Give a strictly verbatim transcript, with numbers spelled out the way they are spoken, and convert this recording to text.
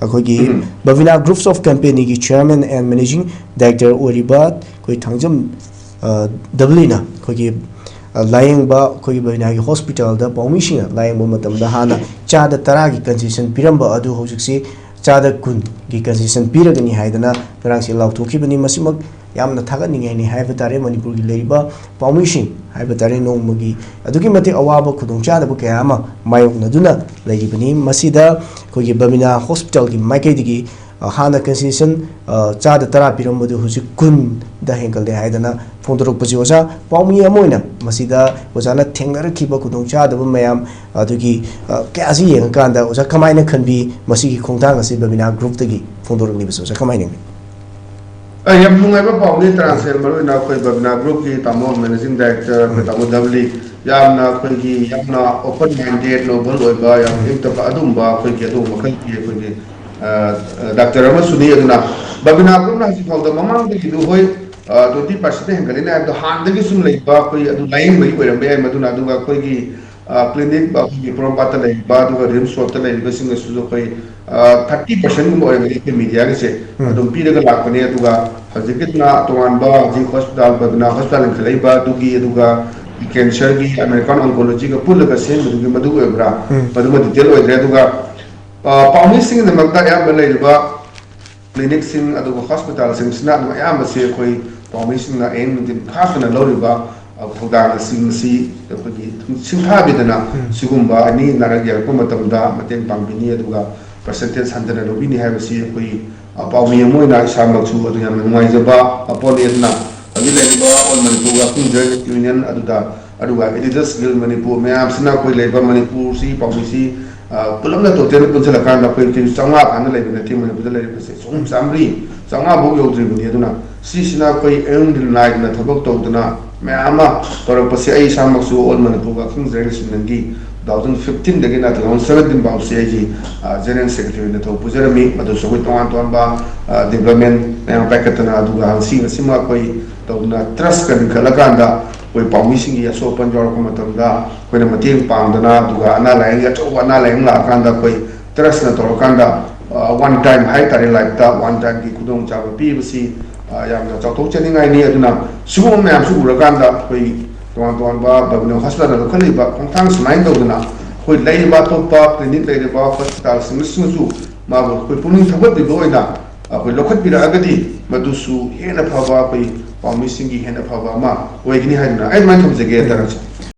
ꯑꯩꯈꯣꯏꯒꯤ ꯕꯕꯤꯅꯥ groups of ꯀꯝꯄꯦꯅꯤꯒꯤ chairman and managing director ꯑꯣꯏꯔꯤꯕ ꯑꯩꯈꯣꯏ ꯊꯥꯡꯖꯝ ꯗꯕꯂꯤꯅ ꯑꯩꯈꯣꯏꯒꯤ ꯂꯥꯏꯌꯦꯡꯕ ꯑꯩꯈꯣꯏꯒꯤ ꯕꯕꯤꯅꯥꯒꯤ ꯍꯣꯁꯄꯤꯇꯥꯜꯗ ꯄꯥꯎꯃꯤꯁꯤꯡꯅ ꯂꯥꯏꯌꯦꯡꯕ ꯃꯇꯝꯗ ꯍꯥꯟꯅ ꯆꯥꯗ ꯇꯔꯥꯒꯤ ꯀꯟꯁꯦꯁꯟ ꯄꯤꯔꯝꯕ ꯑꯗꯨ ꯍꯧꯖꯤꯛꯁꯤ ꯆꯥꯗ ꯀꯨꯟꯒꯤ ꯀꯟꯁꯦꯁꯟ ꯄꯤꯔꯒꯅꯤ ꯍꯥꯏꯗꯅ ꯉꯔꯥꯡꯁꯦ ꯂꯥꯎꯊꯣꯛꯈꯤꯕꯅꯤ꯫ ꯃꯁꯤꯃꯛ ꯌꯥꯝꯅ ꯊꯥꯒꯠꯅꯤꯡꯉꯥꯏꯅꯤ ꯍꯥꯏꯕ ꯇꯥꯔꯦ꯫ ꯃꯅꯤꯄꯨꯔꯒꯤ ꯂꯩꯔꯤꯕ ꯄꯥꯎꯃꯤꯁꯤꯡ ꯍꯥꯏꯕ ꯇꯥꯔꯦ, ꯅꯣꯡꯃꯒꯤ ꯑꯗꯨꯛꯀꯤ ꯃꯇꯤꯛ ꯑꯋꯥꯕ ꯈꯨꯗꯣꯡꯆꯥꯗꯕ ꯀꯌꯥ ꯑꯃ ꯃꯥꯌꯣꯛꯅꯗꯨꯅ ꯂꯩꯔꯤꯕꯅꯤ꯫ ꯃꯁꯤꯗ ꯑꯩꯈꯣꯏꯒꯤ ꯕꯕꯤꯅꯥ ꯍꯣꯁꯄꯤꯇꯥꯜꯒꯤ ꯃꯥꯏꯀꯩꯗꯒꯤ, ꯑ, ꯍꯥꯟꯅ ꯀꯟꯁꯦꯁꯟ, ꯑ, ꯆꯥꯗ ꯇꯔꯥ ꯄꯤꯔꯝꯕꯗꯨ ꯍꯧꯖꯤꯛ ꯀꯨꯟꯗ ꯍꯦꯟꯒꯠꯂꯦ ꯍꯥꯏꯗꯅ ꯐꯣꯡꯗꯣꯔꯛꯄꯁꯤ, ꯑꯣꯖꯥ, ꯄꯥꯎꯃꯤ ꯑꯃ ꯑꯣꯏꯅ ꯃꯁꯤꯗ ꯑꯣꯖꯥꯅ ꯊꯦꯡꯅꯔꯛꯈꯤꯕ ꯈꯨꯗꯣꯡꯆꯥꯗꯕ ꯃꯌꯥꯝ ꯑꯗꯨꯒꯤ, ꯑ, ꯀꯌꯥꯁꯤ ꯌꯦꯡꯉꯀꯥꯟꯗ ꯑꯣꯖꯥ ꯀꯃꯥꯏꯅ ꯈꯟꯕꯤ? ꯃꯁꯤꯒꯤ ꯈꯣꯡꯊꯥꯡ ꯑꯁꯤ ꯕꯕꯤꯅꯥ ꯒ꯭ꯔꯨꯞꯇꯒꯤ ꯐꯣꯡꯗꯣꯔꯛꯂꯤꯕꯁꯤ ꯑꯣꯖꯥ ꯀꯃꯥꯏꯅ ꯌꯦꯡꯕꯤ? ꯑ, ꯌꯥꯝ ꯅꯨꯡꯉꯥꯏꯕ ꯄꯥꯎꯅꯤ, ꯇꯔꯥꯁꯦ ꯃꯔꯨꯑꯣꯏꯅ ꯑꯩꯈꯣꯏ ꯕꯕꯤꯅꯥ ꯒ꯭ꯔꯨꯞꯀꯤ ꯇꯥꯃꯣ ꯃꯦꯅꯦꯖꯤꯡ ꯗꯥꯏꯔꯦꯛꯇꯔ ꯑꯩꯈꯣꯏ ꯇꯥꯃꯣ ꯗꯕꯂꯤ, ꯌꯥꯝꯅ ꯑꯩꯈꯣꯏꯒꯤ ꯌꯥꯝꯅ ꯑꯣꯄꯟ ꯃꯥꯏꯟꯗꯦꯗ, ꯅꯣꯕꯜ ꯑꯣꯏꯕ, ꯌꯥꯝ ꯏꯪ ꯇꯞꯄ ꯑꯗꯨꯒꯨꯝꯕ ꯑꯩꯈꯣꯏꯒꯤ ꯑꯗꯨꯒꯨꯝꯕ ꯃꯈꯜꯒꯤ ꯑꯩꯈꯣꯏꯒꯤ, ꯑ, ꯑ, ꯗꯥꯛꯇꯔ ꯑꯃꯁꯨꯅꯤ꯫ ꯑꯗꯨꯅ ꯕꯕꯤꯅꯥ ꯒ꯭ꯔꯨꯞꯅ ꯍꯧꯖꯤꯛ ꯐꯥꯎꯗ ꯃꯃꯥꯡꯗꯒꯤꯗꯨ ꯍꯣꯏ, ꯑ, ꯇ꯭ꯋꯦꯟꯇꯤ ꯄꯥꯔꯁꯦꯟ ꯍꯦꯟꯒꯠꯂꯤꯅꯦ ꯍꯥꯏꯕꯗꯣ ꯍꯥꯟꯅꯗꯒꯤ ꯁꯨꯝ ꯂꯩꯕ ꯑꯩꯈꯣꯏ ꯑꯗꯨ ꯂꯥꯏꯌꯦꯡꯕꯒꯤ ꯑꯣꯏꯔꯝꯕ ꯌꯥꯏ꯫ ꯃꯗꯨꯅ ꯑꯗꯨꯒ ꯑꯩꯈꯣꯏꯒꯤ, ꯑ, ꯀ꯭ꯂꯤꯅꯤꯛ ꯑꯩꯈꯣꯏꯒꯤ ꯄꯣꯔꯣꯝꯄꯥꯠꯇ ꯂꯩꯔꯤꯕ ꯑꯗꯨꯒ ꯔꯤꯝꯁ ꯔꯣꯗꯇ ꯂꯩꯔꯤꯕꯁꯤꯡ ꯑꯁꯤꯁꯨ ꯑꯩꯈꯣꯏ, ꯑ, ꯊꯥꯔꯇꯤ ꯄꯥꯔꯁꯦꯟꯒꯨꯝꯕ ꯑꯣꯏꯔꯝꯒꯅꯤ ꯑꯩꯈꯣꯏ ꯃꯦꯗꯤꯌꯥꯒꯤꯁꯦ ꯑꯗꯨꯝ ꯄꯤꯔꯒ ꯂꯥꯛꯄꯅꯦ꯫ ꯑꯗꯨꯒ ꯍꯧꯖꯤꯛꯀꯤꯗꯨꯅ ꯇꯣꯉꯥꯟꯕ ꯍꯧꯖꯤꯛ ꯍꯣꯁꯄꯤꯇꯥꯜ, ꯕꯕꯤꯅꯥ ꯍꯣꯁꯄꯤꯇꯥꯜ ꯂꯤꯡꯈꯠꯂꯛꯏꯕ ꯑꯗꯨꯒꯤ, ꯑꯗꯨꯒ ꯀꯦꯟꯁꯔꯒꯤ ꯑꯃꯦꯔꯤꯀꯥꯟ ꯑꯣꯟꯀꯣꯂꯣꯖꯤꯒ ꯄꯨꯜꯂꯒ ꯁꯦꯝꯕꯗꯨꯒꯤ ꯃꯗꯨ ꯑꯣꯏꯕ꯭ꯔꯥ? ꯃꯗꯨꯃ ꯗꯤꯇꯦꯜ ꯑꯣꯏꯗ꯭ꯔꯦ꯫ ꯑꯗꯨꯒ, ꯑ, ꯄꯥꯎꯃꯤꯁꯤꯡꯒꯤꯗꯃꯛꯇ ꯑꯌꯥꯝꯕ ꯂꯩꯔꯤꯕ ꯀ꯭ꯂꯤꯅꯤꯛꯁꯤꯡ ꯑꯗꯨꯒ ꯍꯣꯁꯄꯤꯇꯥꯜꯁꯤꯡꯁꯤꯅ ꯑꯗꯨꯝ ꯑꯌꯥꯝꯕꯁꯦ ꯑꯩꯈꯣꯏ ꯄꯥꯎꯃꯤꯁꯤꯡꯅ ꯑꯍꯤꯡ ꯅꯨꯡꯊꯤꯟ ꯈꯥꯛꯇꯅ ꯂꯧꯔꯤꯕ, ꯑ, ꯊꯧꯗꯥꯡ ꯑꯁꯤ ꯃꯁꯤ ꯑꯩꯈꯣꯏꯒꯤ ꯑꯗꯨꯝ ꯁꯤꯡꯊꯥꯕꯤꯗꯅ ꯁꯤꯒꯨꯝꯕ ꯑꯅꯤ ꯅꯥꯔꯛ ꯌꯦꯛꯂꯛꯄ ꯃꯇꯝꯗ ꯃꯇꯦꯡ ꯄꯥꯡꯕꯤꯅꯤ, ꯑꯗꯨꯒ ꯄꯥꯔꯁꯦꯟꯇꯦꯖ ꯍꯟꯊꯅ ꯂꯧꯕꯤꯅꯤ ꯍꯥꯏꯕꯁꯤ ꯑꯩꯈꯣꯏ, ꯑ, ꯄꯥꯎꯃꯤ ꯑꯃ ꯑꯣꯏꯅ ꯏꯁꯥꯃꯛꯁꯨ ꯑꯗꯨ ꯌꯥꯝꯅ ꯅꯨꯡꯉꯥꯏꯖꯕ ꯄꯣꯠꯅꯤ꯫ ꯑꯗꯨꯅ ꯍꯧꯖꯤꯛ ꯂꯩꯔꯤꯕ All Manipur working Journalists Union ꯑꯗꯨꯗ ꯑꯗꯨꯒ ꯑꯦꯗꯤꯗꯁ ꯒꯤꯜ ꯃꯅꯤꯄꯨꯔ ꯃꯌꯥꯝꯁꯤꯅ ꯑꯩꯈꯣꯏ ꯂꯩꯕ ꯃꯅꯤꯄꯨꯔꯁꯤ ꯄꯥꯎꯃꯤꯁꯤ, ꯑ, ꯄꯨꯂꯞꯅ ꯇꯣꯇꯦꯜ ꯄꯨꯟꯁꯤꯜꯂꯀꯥꯟꯗ ꯑꯩꯈꯣꯏ ꯐꯤꯁ ꯆꯥꯝꯃꯉꯥ ꯈꯛꯇ ꯂꯩꯕ ꯅꯠꯇꯦ, ꯃꯅꯤꯄꯨꯔꯗ ꯂꯩꯔꯤꯕꯁꯦ ꯆꯍꯨꯝ ꯆꯥꯝꯃꯔꯤ, ꯆꯥꯝꯃꯉꯥ ꯐꯥꯎ ꯌꯧꯗ꯭ꯔꯤꯕꯅꯤ꯫ ꯑꯗꯨꯅ ꯁꯤꯁꯤꯅ ꯑꯩꯈꯣꯏ ꯑꯌꯨꯛ ꯅꯨꯡꯊꯤꯜ ꯅꯥꯏꯗꯅ ꯊꯕꯛ ꯇꯧꯗꯅ ꯃꯌꯥꯝ ꯑꯃ ꯇꯧꯔꯛꯄꯁꯦ ꯑꯩ ꯏꯁꯥꯃꯛꯁꯨ ꯑꯣꯜ ꯃꯅꯤꯄꯨꯔ ꯋꯥꯔꯀꯤꯡ ꯖꯔꯅꯦꯂꯤꯁ ꯌꯨꯅꯤꯌꯟꯒꯤ ꯇꯨ ꯊꯥꯎꯖꯟ ꯐꯤꯐꯇꯤꯟꯗꯒꯤꯅ ꯇꯨ ꯊꯥꯎꯖꯟ ꯁꯚꯦꯟꯇꯤꯟ ꯐꯥꯎꯁꯦ ꯑꯩꯒꯤ, ꯑ, ꯖꯦꯅꯔꯦꯜ ꯁꯦꯀ꯭ꯔꯦꯇꯔꯤ ꯑꯣꯏꯅ ꯊꯕꯛ ꯄꯨꯖꯔꯝꯃꯤ꯫ ꯃꯗꯨꯁꯨ ꯑꯩꯈꯣꯏ ꯇꯣꯉꯥꯟ ꯇꯣꯉꯥꯟꯕ, ꯑ, ꯗꯤꯕ꯭ꯂꯞꯃꯦꯟ ꯃꯌꯥꯝ ꯄꯥꯏꯈꯠꯇꯅ, ꯑꯗꯨꯒ ꯉꯁꯤ, ꯉꯁꯤꯃꯛ ꯑꯩꯈꯣꯏ ꯇꯧꯗꯅ ꯇ꯭ꯔꯁꯀ ꯂꯤꯡꯈꯠꯂꯀꯥꯟꯗ ꯑꯩꯈꯣꯏ ꯄꯥꯎꯃꯤꯁꯤꯡꯒꯤ ꯑꯁꯣꯛ ꯑꯄꯟ ꯌꯥꯎꯔꯛꯄ ꯃꯇꯝꯗ ꯑꯩꯈꯣꯏꯅ ꯃꯇꯦꯡ ꯄꯥꯡꯗꯅ, ꯑꯗꯨꯒ ꯑꯅꯥ ꯂꯥꯏꯌꯦꯡ, ꯑꯆꯧꯕ ꯑꯅꯥ ꯂꯥꯏꯌꯦꯡ ꯂꯥꯛꯑꯀꯥꯟꯗ ꯑꯩꯈꯣꯏ ꯇ꯭ꯔꯁꯅ ꯇꯧꯔꯀꯥꯟꯗ ꯋꯥꯟ ꯇꯥꯏꯝ ꯍꯥꯏꯇꯥꯔꯦ, ꯂꯥꯏꯐꯇ ꯋꯥꯟ ꯇꯥꯏꯝꯒꯤ ꯈꯨꯗꯣꯡꯆꯥꯕ ꯄꯤꯕꯁꯤ, ꯑ, ꯌꯥꯝꯅ ꯆꯥꯎꯊꯣꯛꯆꯅꯤꯡꯉꯥꯏꯅꯤ꯫ ꯑꯗꯨꯅ ꯁꯤꯒꯨꯝꯕ ꯃꯌꯥꯝꯁꯤ ꯎꯔꯀꯥꯟꯗ ꯑꯩꯈꯣꯏ ꯇꯣꯉꯥꯟ ꯇꯣꯉꯥꯟꯕ ꯕꯕꯤꯅꯣ ꯍꯣꯁꯄꯤꯇꯥꯜꯗ ꯂꯧꯈꯠꯂꯤꯕ ꯈꯣꯡꯊꯥꯡ ꯁꯨꯃꯥꯏꯅ ꯇꯧꯗꯅ ꯑꯩꯈꯣꯏ ꯂꯩꯔꯤꯕ ꯑꯇꯣꯞꯄ ꯀ꯭ꯂꯤꯅꯤꯛ ꯂꯩꯔꯤꯕ ꯍꯣꯁꯄꯤꯇꯥꯜꯁꯤꯡꯁꯤꯡꯁꯨ ꯃꯥꯕꯨ ꯑꯩꯈꯣꯏ ꯄꯨꯛꯅꯤꯡ ꯊꯧꯒꯠꯄꯤꯕ ꯑꯣꯏꯅ ꯑꯩꯈꯣꯏ ꯂꯧꯈꯠꯄꯤꯔꯛꯑꯒꯗꯤ ꯃꯗꯨꯁꯨ ꯍꯦꯟꯅ ꯐꯕ ꯑꯩꯈꯣꯏ ꯄꯥꯎꯃꯤꯁꯤꯡꯒꯤ ꯍꯦꯟꯅ ꯐꯕ ꯑꯃ ꯑꯣꯏꯒꯅꯤ ꯍꯥꯏꯗꯨꯅ ꯑꯩ ꯑꯗꯨꯃꯥꯏꯅ ꯊꯝꯖꯒꯦ ꯍꯥꯏꯇꯥꯔꯦ꯫